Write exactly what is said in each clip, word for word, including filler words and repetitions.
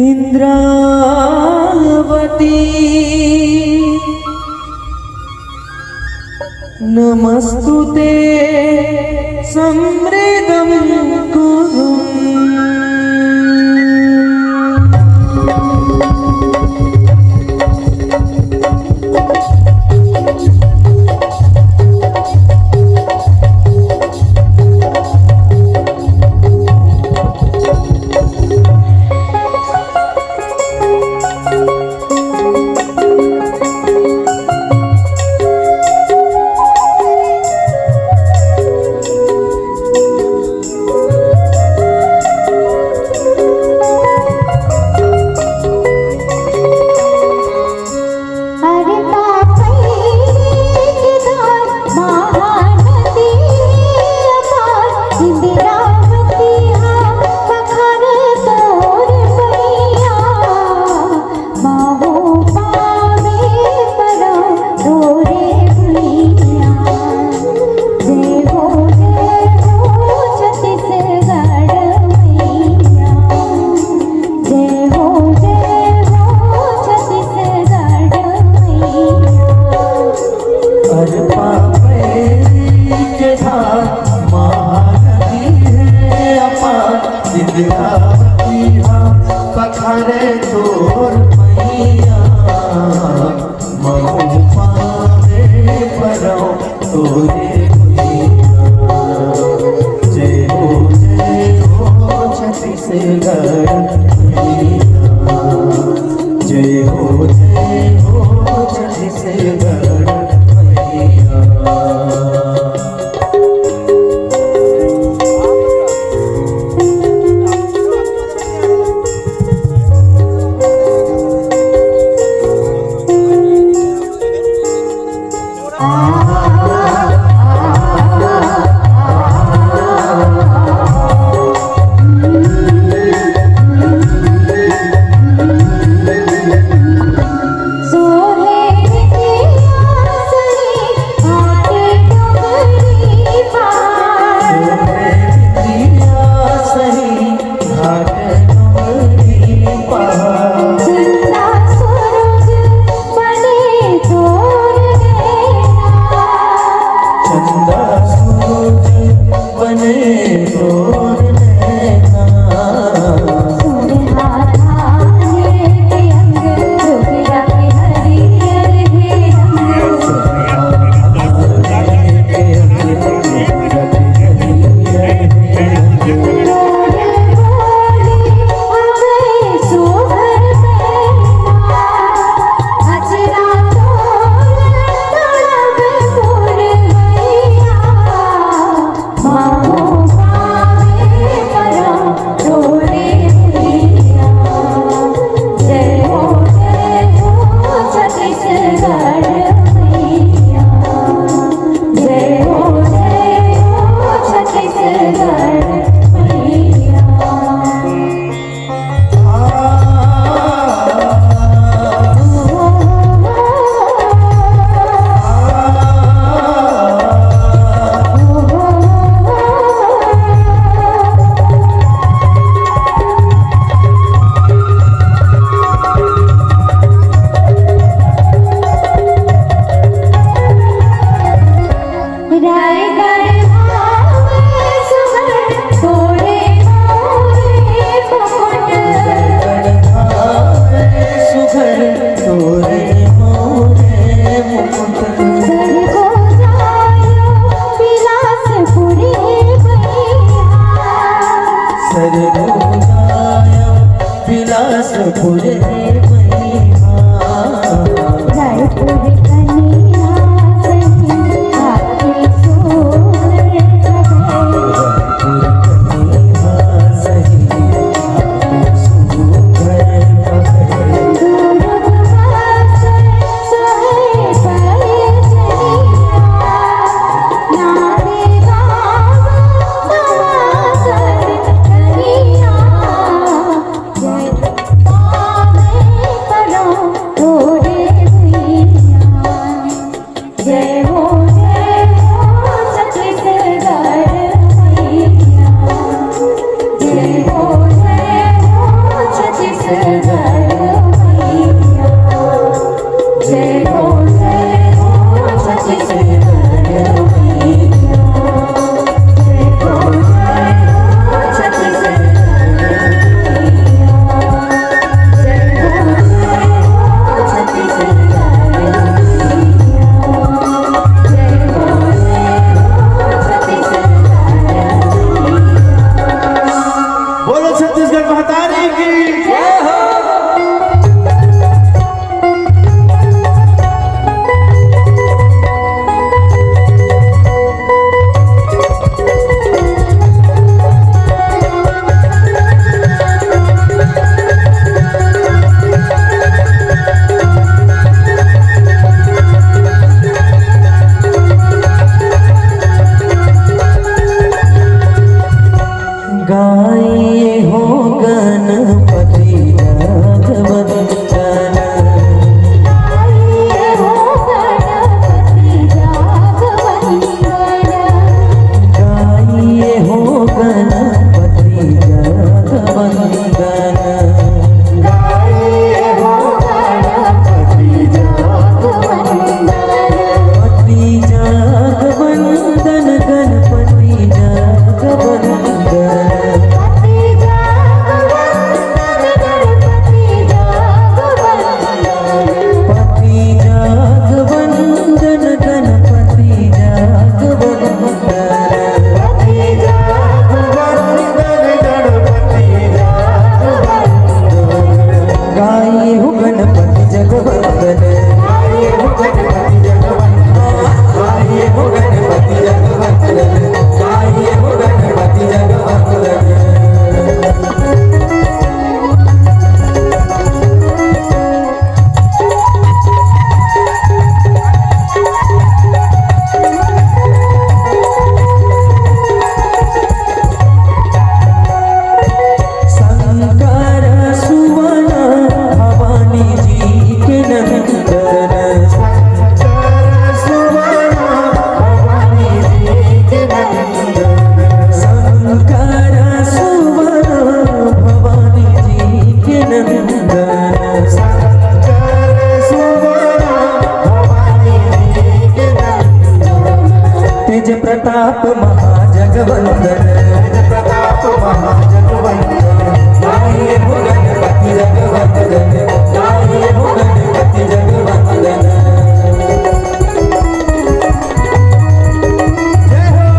इंद्रावती नमस्तुते समृद्धं कुरुम्। अरे पापई के धार महानदी अपार, इंदिरावती हा पखारे तोर पैया। महू पावे परौं तोरे भुइयां। जय हो, जय हो छत्तीसगढ़ मैया। जय हो, जय हो छत्तीसगढ़ मैया। अरे पापई के धार महानदी हे अपार, इंदिरावती हा पखारे तोर पैया। महू पावे परौं तोरे भुइयां। जय हो, जय हो छत्तीसगढ़ मैया। जय हो, जय हो छत्तीसगढ़ मैया। चंदा सूरज बने तोर नैना। रायगढ़ धाम सुघर तोरे मोरे मुकुट। रायगढ़ धाम सुघर तोरे मोरे मुकुट। सरगुजायो बिलासपुर मैया। सरगुजायो बिलासपुर मैया। रायपुर कनिया सही आके सो तेज प्रताप महाजगवंदन, तेज प्रताप महाजगवंदन, गाये हो गणपति जगवंदन, गाये हो गणपति जगवंदन। जय हो।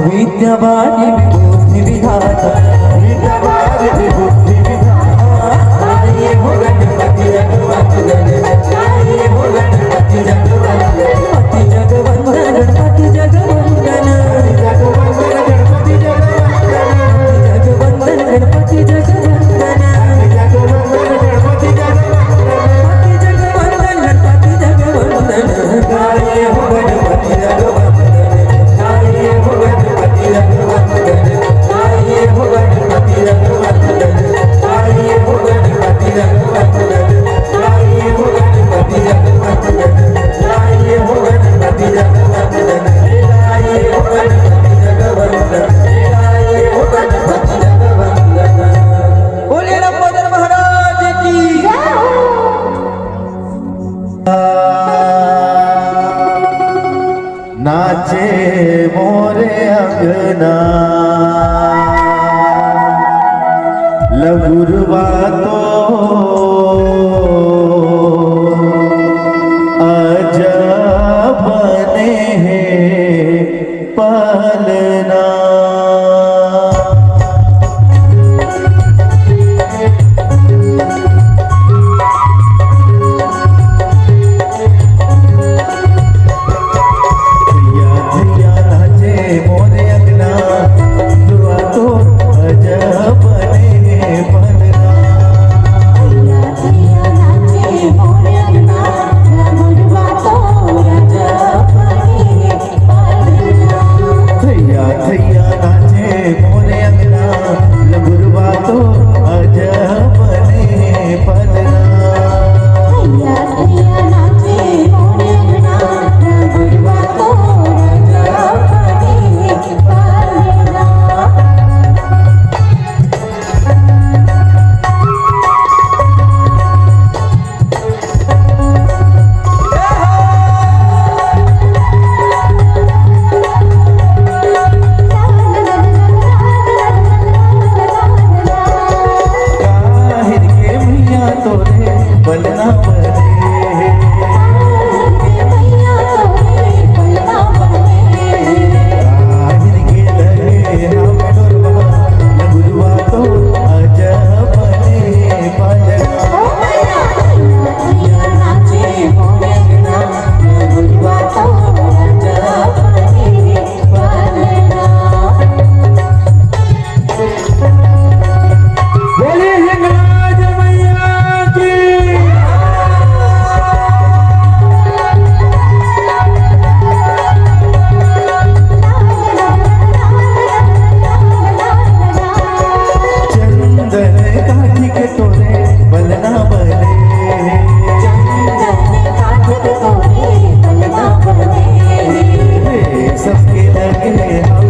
विद्यावान विभूति विधाता, विद्यावान विभूति विधाता, गाये हो गणपति जगवंदन, गाये हो गणपति जगवंदन, गणपति जगवंदन, गणपति जगवंदन, गणपति जगवंदन, गणपति जगवंदन। बोले लंबोदर महाराज की। नाचे मोरे अंगना, लंगुरवा तो अजब बने हे पलना। बोलिए हिंगलाज मैया की। चंदन काठी के तोरे बलना बने। चंदन काठी के तोरे बलना बने। रे सबके लगे हाथ